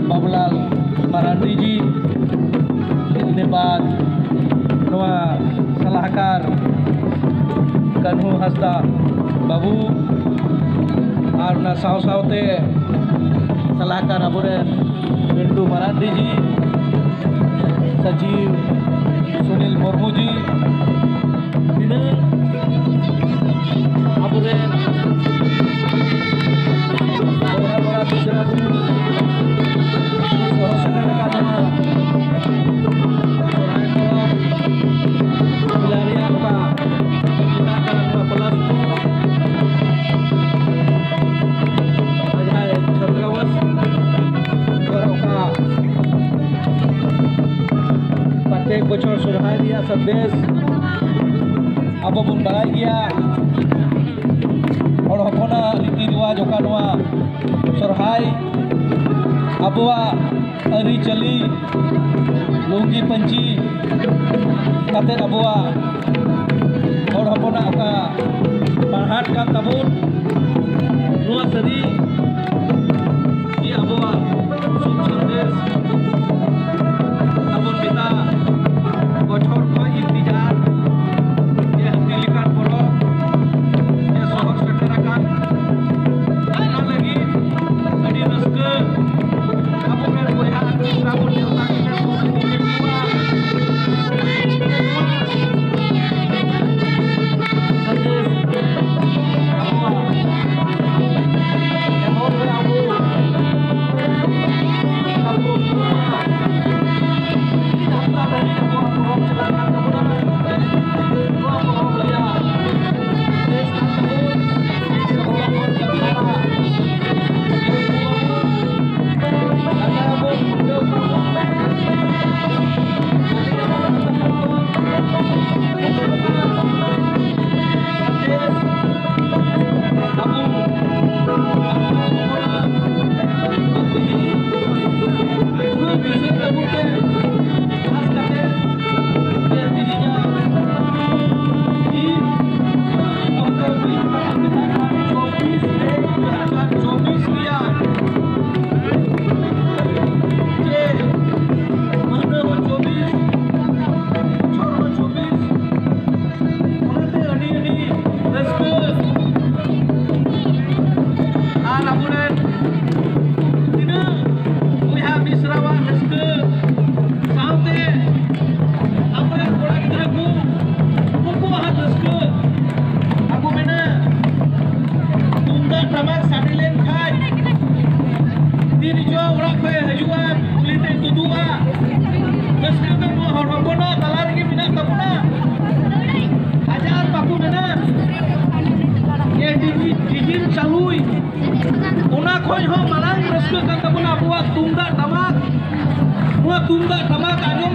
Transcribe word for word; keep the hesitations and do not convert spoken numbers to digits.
ᱵᱟᱵᱩᱞᱟᱞ ᱢᱟᱨᱟᱱᱰᱤ ᱡᱤ, ᱤᱱᱟᱹ ᱵᱟᱫ ᱱᱚᱣᱟ ᱥᱟᱞᱟᱦᱠᱟᱨ ᱠᱟᱹᱱᱦᱩ ᱦᱟᱸᱥᱫᱟ ᱵᱟᱹᱵᱩ, ᱟᱨ ᱚᱱᱟ ᱥᱟᱶ ᱥᱟᱶᱛᱮ ᱥᱟᱞᱟᱦᱠᱟᱨ ᱟᱵᱚᱨᱮᱱ ᱯᱤᱱᱴᱩ ᱢᱟᱨᱟᱱᱰᱤ ᱡᱤ, ᱥᱟᱪᱤᱵᱽ ᱥᱩᱱᱤᱞ ᱢᱩᱨᱢᱩ ᱡᱤ, ᱛᱤᱱᱟᱹᱜ ᱟᱵᱚᱨᱮᱱ ᱵᱚᱭᱦᱟ ᱠᱚᱲᱟ ᱜᱤᱫᱽᱨᱟᱹ ᱠᱚ ᱥᱚᱦᱚᱨ ᱥᱮᱴᱮᱨ ᱟᱠᱟᱱ ᱱᱚᱣᱟ ᱥᱚᱦᱨᱟᱭ ᱯᱚᱨᱚᱵᱽ ᱢᱮᱞᱟ ᱨᱮᱭᱟᱜ ᱚᱠᱟ ᱢᱮᱛᱟᱜ ᱠᱟᱱᱟ ᱱᱚᱣᱟ ᱯᱞᱟᱥ ᱴᱩ ᱡᱟᱦᱟᱸᱭ ᱪᱷᱟᱛᱨᱟᱵᱟᱥ ᱚᱠᱟ ᱯᱨᱚᱛᱮᱠ ᱵᱚᱪᱷᱚᱨ ᱥᱚᱦᱨᱟᱭ ᱨᱮᱭᱟᱜ ᱥᱟᱸᱫᱮᱥ ᱟᱵᱚ ᱵᱚᱱ ᱵᱟᱲᱟᱭ ᱜᱮᱭᱟ᱾ ᱦᱚᱲ ᱦᱚᱯᱚᱱᱟᱜ ᱨᱤᱛᱤ ᱨᱮᱣᱟᱡᱽ ᱚᱠᱟ ᱱᱚᱣᱟ ᱥᱚᱦᱨᱟᱭ, ᱟᱵᱚᱣᱟᱜ ᱟᱹᱨᱤᱪᱟᱹᱞᱤ, ᱞᱩᱝᱜᱤ ᱯᱟᱹᱧᱪᱤ ᱠᱟᱛᱮᱫ ᱟᱵᱚᱣᱟᱜ ᱦᱚᱲ ᱦᱚᱯᱚᱱᱟᱜ ᱚᱠᱟ ᱯᱟᱲᱦᱟᱴ ᱠᱟᱱ ᱛᱟᱵᱚᱱ, ᱱᱚᱣᱟ ᱥᱟᱹᱨᱤ ᱜᱮ ᱟᱵᱚᱣᱟᱜ ᱥᱩᱠ ᱥᱟᱸᱫᱮᱥ ᱛᱟᱵᱚᱱ ᱢᱮᱱᱟᱜᱼᱟ᱾ ᱵᱚᱪᱷᱚᱨ ᱠᱷᱚᱱ ᱤᱱᱛᱤᱡᱟᱨ ᱡᱮ ᱦᱟᱹᱛᱤ ᱞᱮᱠᱟᱱ ᱯᱚᱨᱚᱵᱽ ᱡᱮ ᱥᱚᱦᱚᱨ ᱥᱮᱴᱮᱨ ᱟᱠᱟᱱ, ᱚᱱᱟ ᱞᱟᱹᱜᱤᱫ ᱟᱹᱰᱤ ᱨᱟᱹᱥᱠᱟᱹ ᱟᱵᱚᱨᱮᱱ ᱵᱚᱭᱦᱟ ᱟᱨ ᱢᱤᱥᱨᱟ ᱵᱚᱱ ᱱᱮᱣᱛᱟ ᱠᱟᱛᱮ ᱵᱚᱱ ᱤᱫᱤ ᱠᱚᱣᱟ᱾ ᱥᱟᱸᱫᱮᱥ ᱟᱵᱚᱣᱟᱜ ᱮᱦᱚᱵ ᱨᱮ ᱟᱵᱚ ᱱᱚᱣᱟ ᱛᱩᱢᱫᱟᱜ ᱴᱟᱢᱟᱠ ᱟᱸᱡᱚᱢ